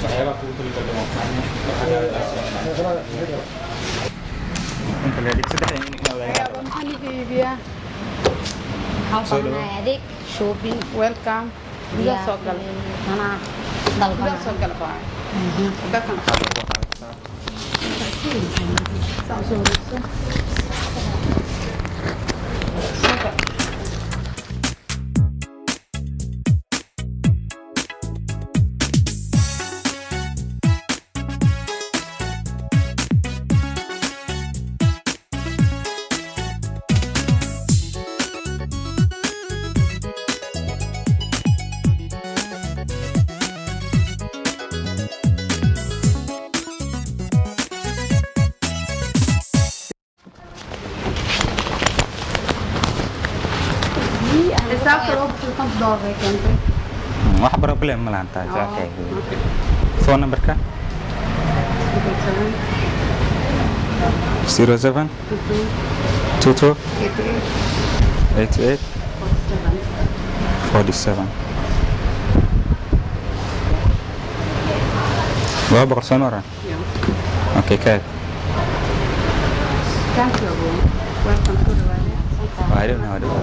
Waxyaabaha kugu talagalay waa inta la dhig saddexda in Waxyaaba maxaa lagu iibiyaa? Waxaan u baahanahay adeeg shopping. Welcome. Gudaha soo gal. Anaa Gudaha dalbana. Soo gal baa. Dalkan saa usoo wareegso. Soo gal. Xisaabta $250 bay keentay. Wax problem ma lahan tahay jaakayga. Phone numberka? 07 22 88 47. 200 soo mara. Okay, kaad. Thank you, Abu. Welcome to the waa dhibna, waa dhibna.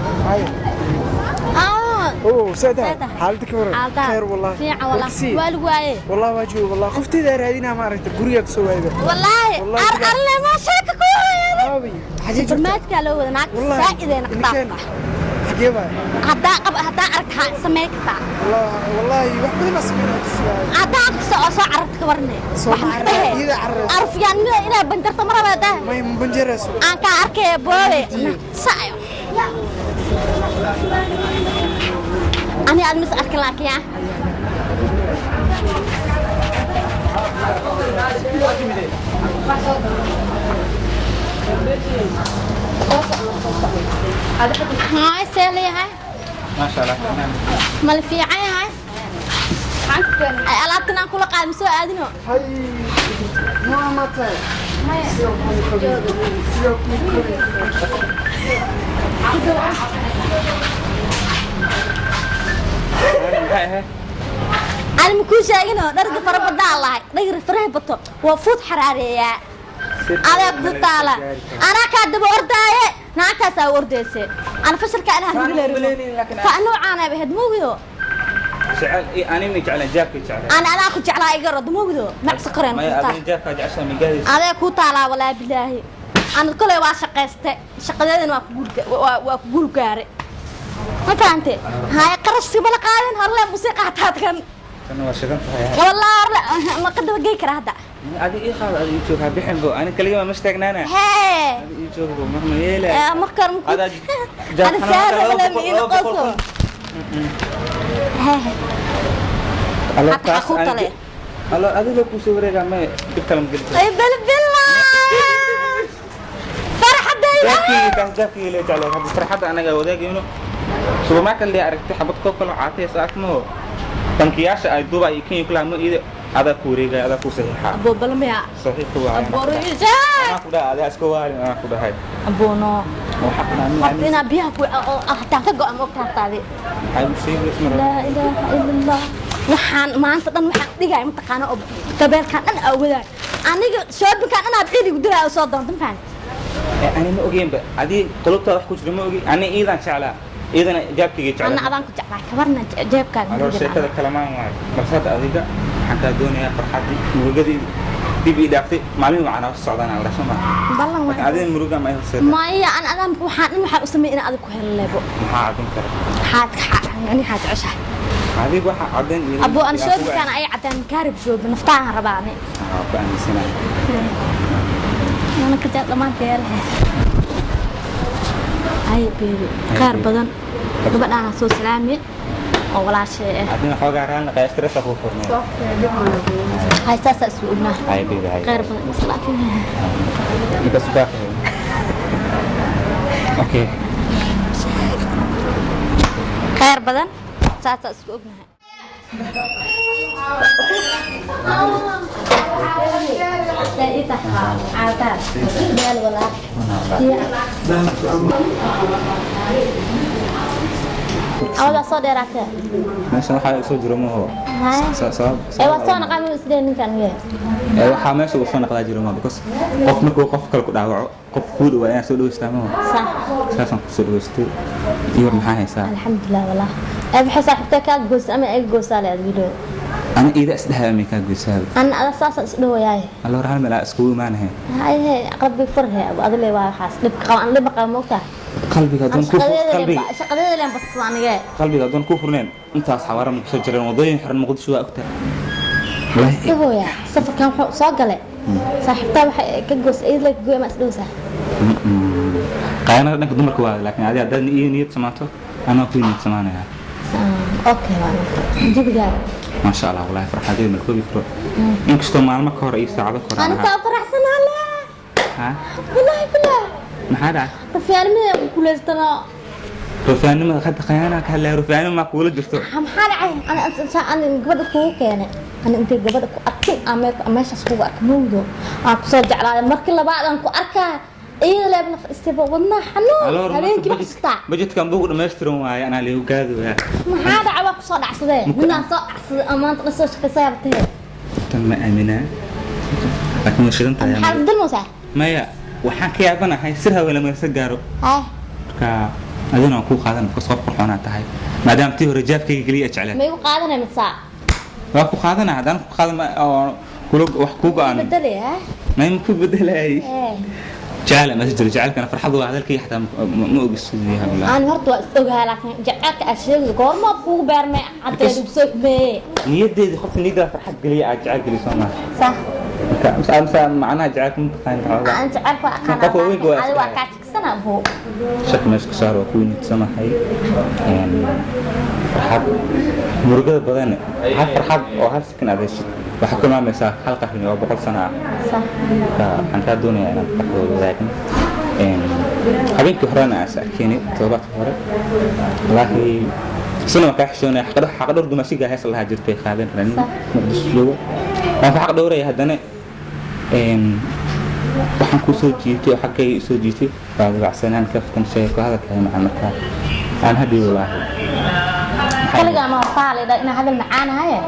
Ah. اوه سعدها. سعدها. حالتك ورا؟ Xaaladaha. خير والله. Fiican wallah. Warkisii. Waa lagu waaye. والله واجي والله خفتي raadinaa ma aragta guriga ka soo waayba. Wallaahi. Wallahi Ar billahi. alle ma sheeka ku haya. Aabi xagee joogtaa? Barnaamijka loo wada naag والله saa'ideena ninkan qadaafta. xagee baa? Haddaa qab haddaa aragta samey kartaa. والله والله wax badan baa sameynaa tusiyaa. Haddaa soo soo carabta ka warne. Soo Wax ma carara, dhahe. iyada cararayso. Arfiyaanimada inaa banjarto ma rabaa daa. May banjarayso. Aan kaa arkaya boobe. Saayo. Ani aad mis arkin laakiin ah. Haay, see leeyahay? Maasha Allah. Ma la fiican yahay? Ay, alaabtan aan kula qaadin soo aadino. Hay ma ma tahay sidoo kuu qabay, sidoo kuu qabay. Maxay ahayd? Ani ma kuu sheegino dharga fara badaa lahay. Dharga faraha bato waa fuud xaraareeyaa. Adaa ku taala. Anaa kaa daba ordaaye. Naagtaasaa ordeyse. Ana fashalka anaa Saan hurguleeyo. u maleynayn, laakiin Fa noocaan ay ahayd moogido. Jecel ani ma jeclaan jaabka jeclaan. Ana anaa ku jeclaa iga rod moogido. Macsi koreen Maya ku taal. adiga jaabka jeceshaa ma gaadaysa. Adaa ku taalaa walaa bilaahi. Ana koley waa shaqayste. Shaqadeedana waa ku guul waa ku guul gaare. Ma fahante? Haye qarash ma la qaadin horle musiiqa hataa kan. Tan waa shidan tahay. Wallah horle ma ka daba gey karaa hadda. Adiga ii qaado, adiga ii joog, ha bixin bo. Ani kaliya ma taagnaana. Hee. Adiga ii joog bo, marma yeelay. Ee, marka hore ma ku- Adaa Ana saara wala ma ii noqoto. Hee. Allo Hadda taas ku tale. Allo adiga ku soo wareega ma dib kale ma gelin. Ay bal billah. Farxadayda. Jaabkii taas jaabkii la jeclaa hadda farxadda anaga wadaagayno. Supermarket lee aragtay xabad koob kale caatay saakmo. Bankiyaasha ay Dubai iyo Kenya kula ma iida adaa ku wareegaya adaa ku saxiixa. Abo balmiya. Saxiix waa. Abo rija. Anaa ku dhahay adaa iska waalin anaa ku dhahay. Abo no. Waxa ku dhahay Horta inaa biyaha ku oo hataa ka go'an ogta hartaadi. Maxay u sheegaysaa mar? Laa ilaaha illa Allah. Waxaan maanta dhan waxaan dhigay mataqaana oo dabeelkan dhan awoodaa. Aniga shoppingkan dhan aad ciidi gudaha u soo doonto ma fahanti. Ani ma ogeynba adii qulubtaada wax ku jira ma ogi ani iidan jeclaa iidana jaabkayga Ana jeclaa. adaan ku jeclaa kabarna jeebkaaga. Aloo sheekada kalamaan waayo balse hadda adiga waxaan kaa doonayaa farxaddii murugadii dib ii dhaaftay maalin wacan oo socdaan aan dhasho ma Ballan laakiin waa. adiga muruga ma ay horseeda. Maya an adaan waxaan dhan waxaan u sameeyay in aad ku helo leebo. Maxaa cadin kara? Xaad ani xaad jeceshahay. Adiga waxaa cadin iyo Abo an shoppingkan ay cadaan kaarib shopping naftaan rabaa ani. Waxaa ku aaminsanahay. Ana ka jecel dhammaanteed. Ay baby qaar badan gabadhaan soo salaami oo walaashay ah. Adina xoogaa raalna qaa stress ku furnay. Hay saasa isu ognaa. Hay baby hay. Qaar badan islaakin. Ninka subax. Okay. Qaar badan saasa isku ognahay. Awada soo dheeraatay. Meeshan waxaa soo jiro maho. Haye. Sabab Ee, waa soo naqaa sidee ninkan u yahay? Ee, waxaa meesha uu soo naqdaa jiro maho, because qof markuu qof kale ku dhaawaco, qof kuu dhawaa inaad soo dhaweystaa maho. Sax. Saasaan ku soo dhaweystay. Iyo war, maxaa haysaa? Alxamdulilah wallah. Ee, waxay saaxiibtay kaad goys ama ay goosaa leed video? Ana iida isdhahaa may kaa goysaa. Ana ada saasaan isdhowayaay. Alla hor hal meel aa iskugu imaanahay. Haye, qalbi furhe adile waa waxaas dhibka qaba, aan dhib qaba moogtaa. Qalbiga adoon ku qalbiga Shaqadeeda leen badsada anige. Qalbiga adoon ku furneen, intaas xawaara ma kusoo jireen wadooyin xiran Muqdisho, waa ogtahay. Wallaahi. Isdhowayaa safarkan wuxuu soo galay saaxiibtaa waxay ka goys iyada la goy ama isdhowsaa. Qayanada dhanka dumarka waa, laakiin adi haddaad ii niyad samaato, anaa ku niyad samaanaya. Okay, waa jabigaada. Maasha Allah, wallaahi farxadeed ma koobi karo, inkastoo maalmo ka hor iyo saacado ka hor aan Anigaa ahaa. Faraxsan alle. Ha? Wallaahi bilaa. Maxaa dhacay? Rufiyaanimada ku guulaystano. Rufaanimada hadda qayaanaa ka hadlaya, rufaanimo maa kuula jirto? Maxaa dhacay? Ana ana gabadha kugu keenay, ana intay gabadha ku arkin aan meeshaas kugu arka mawdo aan kusoo jeclaaday, markii labaad aan ku arkaa iyada leeb la fadhiistayba wadnaha xanuun, habeenkii ma xasuustaa? Budgetkan buugu dhammaystiran waaye, anaa liigu gaadooyaa. Maxaa dhacay? Waa kusoo dhacsadee, ninaan soo dhacsaday oo maanta dhan soo shaqaysaya tahe. Tan ma aaminaa, laakiin way shidan tahay. Maxaa dilmaysaa? Maya, waxaan ka yaabanahay sir haween lama gaaro. Haye. Marka adina waan kuu qaadan because qof qurxoonaa tahay, maadaama tii hore jaabkayga keliya jecleen. Ma igu qaadanay misaa? Waa ku qaadana, haddaan ku qaadan oo kula wax kuu go-aan. Bedelay ha? May, ma ku bedelayay. Ee. Jecel ma jiro, jecelkana farxad waa, hadalkayga xataa ma ogis siduu yahay wallaahi. Aan horta waa is ogahay, laakiin jaceylka aad sheegayso goormaad kugu beermay caddeed ugu soo xumeeyey? Niyadeedii, qofka niyadda farxad geliya aad jecel geliso maaha? Sax. Marka mise macnaha jecelka ma taqaan xoogaa? Aan jecelka waa aqaanaa. Qofka weynka waa Adi waa isdhahay. Kaa jigsana buu. Shak meesha ka saar, waa ku niidsamahay. Farxad murugada badan, hal farxad oo hal sakan aad heshid waxaa ku imaanaysaa hal qarni oo 100 sano ah. Sax. Marka waxaan kaa doonayaa inaan farxadooda wadaagno. Habeenkii horena aan is arkeenay, toddobaadka hore, wallaahi isna waan kaa xishoonaya. Xaqdhowr dumashiga hees lahaa jirtay qaadeen ranin Muqdisho joogo, waan ka xaq dhowraya. Haddana waxaan ku soo jiitay oo xaggayga soo jiitay waa dabacsanaan, kaftan, sheeko, hadalka macaan. Markaa aan hadhi wallaahi. Kaligaa ma hortaa la inaa hadal macaanahaye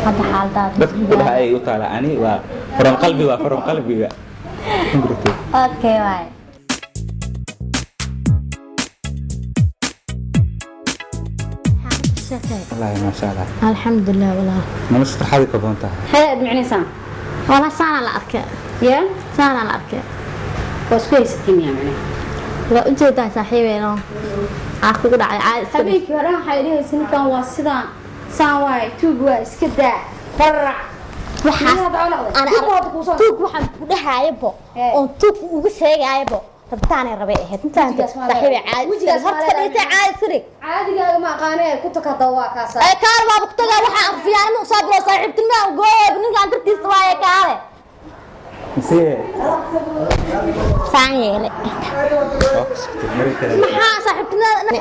hadda xaaladaada. Dadka ku dhaha ay u taala, ani waa from qalbi, waa from qalbiga. Ma garatay? Okay waay. Wallaahi maasha Allah. Alxamdulilah wallah. Nolosha farxaday ka badan tahay. Maxay aad micnaysaan? Walaa saanaa la arkay. Yaa. Saanaa la arkay. Waa isku haysatiin yaa micnaha? Waa ujeedaa saaxiibeeno aa kugu dhacay caadi iska dhig. Habeenkii hore waxay dhehaysa ninkan waa sidaan saan waaye, tuug waa, iska daa qarrac. Waxaas ana tuug waxaan ku dhahaayabo oon tuug ugu sheegaayabo rabitaanay rabay ahayd intaan saaxiibay caadi iska dhig. Horta fadhiisay, caadi iska dhig. Caadigaaga ma aqaanee, ku takada waa kaasa. Ee, kaal waaba ku tagaa, waxaan fiyaanimo usoo bilo saaxiibtinimo goob ninkaan dartiisa waaye, kaale. Mise Saan yeele. Waa ku sugtay marin kale. Maxaa saaxiibtinimada?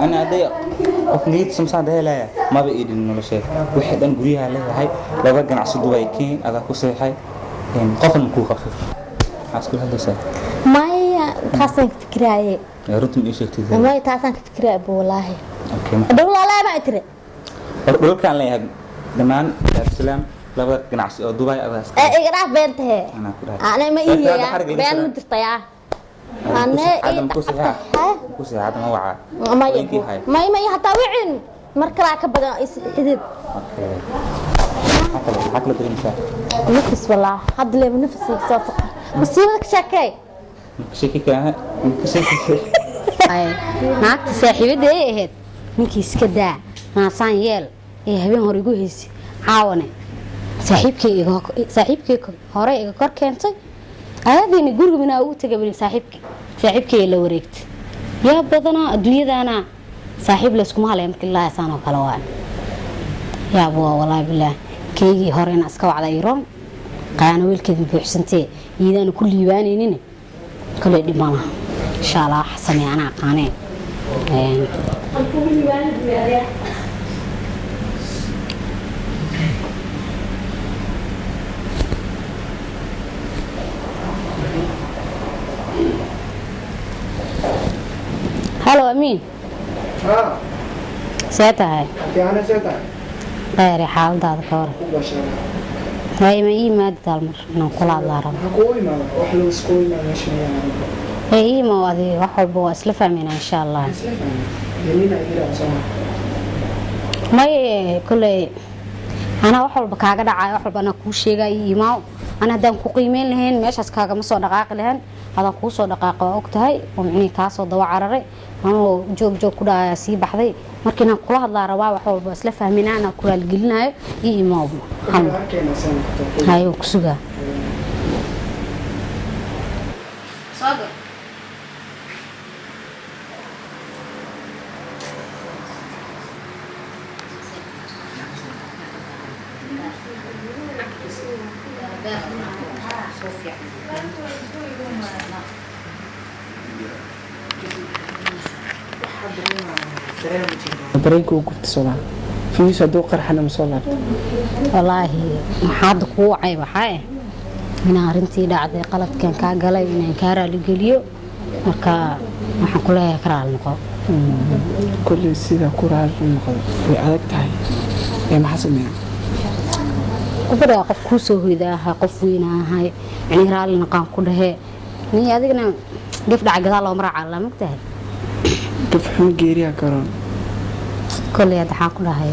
Ani hadday qof niyad samsaan helaya maba idin nolosheed, wixii dhan guryaha leeyahay, laba ganacsi Dubai keen adaa ku seexay, qofna makuu qabsado, maxaa isku hadlaysaa? Maya, taasaan ka fikiraaye. Runta ma ii sheegtid? Maya, taasaan ka fikiraaye bu wallaahi. Okay. Dhowlaalaa baa tiri. Hor dhulalkaan leeyahay dhammaan Daarusalaam, labada ganacsi oo Dubai adaa iska Ee, iga dhaaf beentahe. Anaa ku dhahay. Ana ma Hadda iiyeya xarig iga been ma soo jirtayaa ane. Hadda ma ku seexaa? Ma ku seexaa? Hadda ma wacaa? Maya. Haweenkii hay. May, hataa wicin mar kalaa ka badan is xidid. Okay, maxaa kale dareemaysaa? Nafis walaa, hadda leeba nafis soo faqa masiibada ka sheekey. Maka sheeki karaa? Maka sheeki? Naagta saaxiibadda ay ahayd ninkii iska daa naasaan yeel ee habeen hore igu haysi, caawane saaxiibkay saaxiibkay hore iga kor keentay, aadayna guriga minaa ugu tagay bani saaxiibkay saaxiibkay la wareegtay. Yaa badanaa adduunyadaana saaxiib layskuma halaya marka ilaahi saan oo kale waa yaab waa walaahi bilaah. Keygii hore inaa iska wacda iroon qaana wiilkeeda buuxsantee iyadaana ku liibaanaynin koley dhib ma laha, insha Allah wax sameey anaa aqaanee. Halo, Amiin. See tahay? Fiicana, see tahay? Kheyr, xaaladaada ka waran? Ku bashaa. Hay, ma ii imaadid hal mar inaan kula hadlaa rabo. Maxaa kugu imaada? Wax lagu iskugu imaada meesha ma yaalaan. Ee, ii imow adi, wax walba waa isla fahmaynaa insha Allah. Isla fahmay. Daliil ay jira soo ma? May, kolley anaa wax walba kaaga dhacayo, wax walba anaa kuu sheegaya. Ii imaaw. Ana haddaan ku qiimeyn lahayn meeshaas kaagama soo dhaqaaqi lahayn. Adaan kuu soo dhaqaaqa, waa og tahay oo micnihii kaa soo daba cararay anoo joog joog ku dhahayaa sii baxday. Marka inaan kula hadlaa rabaa, wax walba isla fahminaa, anaa ku raalgelinayo. Ii imaaw hal mar. Arkayna soo noqoto. Hayo, ku sugaa. Dareenka uu gubta soo laabta. Fiyuus hadduu qarxana ma soo laabto. Wallaahi maxaa hadda kuu wacay waxaa inaan arrintii dhacday, qaladkan kaa galay, inaan kaa raaligeliyo. Marka waxaan ku leeyahay ka raali noqo. Kolley sida ku raali noqdo way adag tahay. Ee maxaa sameeyaa? Gabadha qof kuu soo hoyda ahay, qof weyna ahay, micnihii raalli noqaan ku dhahee. Ni adigna gaf dhaca gadaal looma raaca la mogtahay. Gaf xumo geeriyaa garoon. Kolley hadda waxaan ku dhahay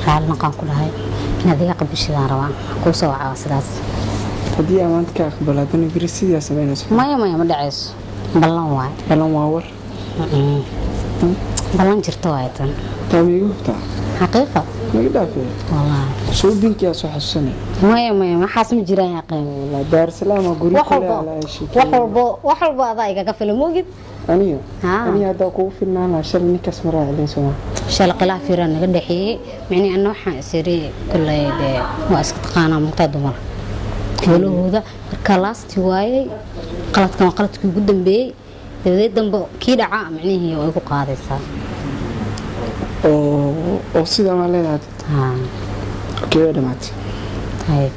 raalli noqaan ku dhahay, inaad iga qabishidaan rabaa kuu soo wacaa sidaas. Haddii aan maanta ka aqbalo, haddana beri sidaa samaynayso? Maya, maya, ma dhacayso, ballan waay. Ballan waa war. Ballan jirto waay tan. Taa ma iga hubtaa? Xaqiiqa. Maga dhaafee? Wallaahi. Shoppingkiyaa soo xasuusanay. Maya, maya, maxaas ma jiraan yaqeen. Walaa Daarsalaam waa guryo wax kule walbo ala wax walbo, wax walbo adaa igaga filan, moogid. Aniga? Haa. Aniga haddaa kugu filnaan lahaa, shalay ninkaas ma raacilin sooma? Shalay khilaaf yaraa naga dhexeeyey, micnii anna waxaan isiri kulley dee waa iska taqaanaa mugtaa dumar howlahooda. Marka laasti waayey, qaladkan waa qaladkii ugu dambeeyey. Dabadeed dambe kii dhaca micnihii waa igu qaadaysaa. Oo sidaa maa leedahay? Haa. Okay, way dhamaatay. Hay.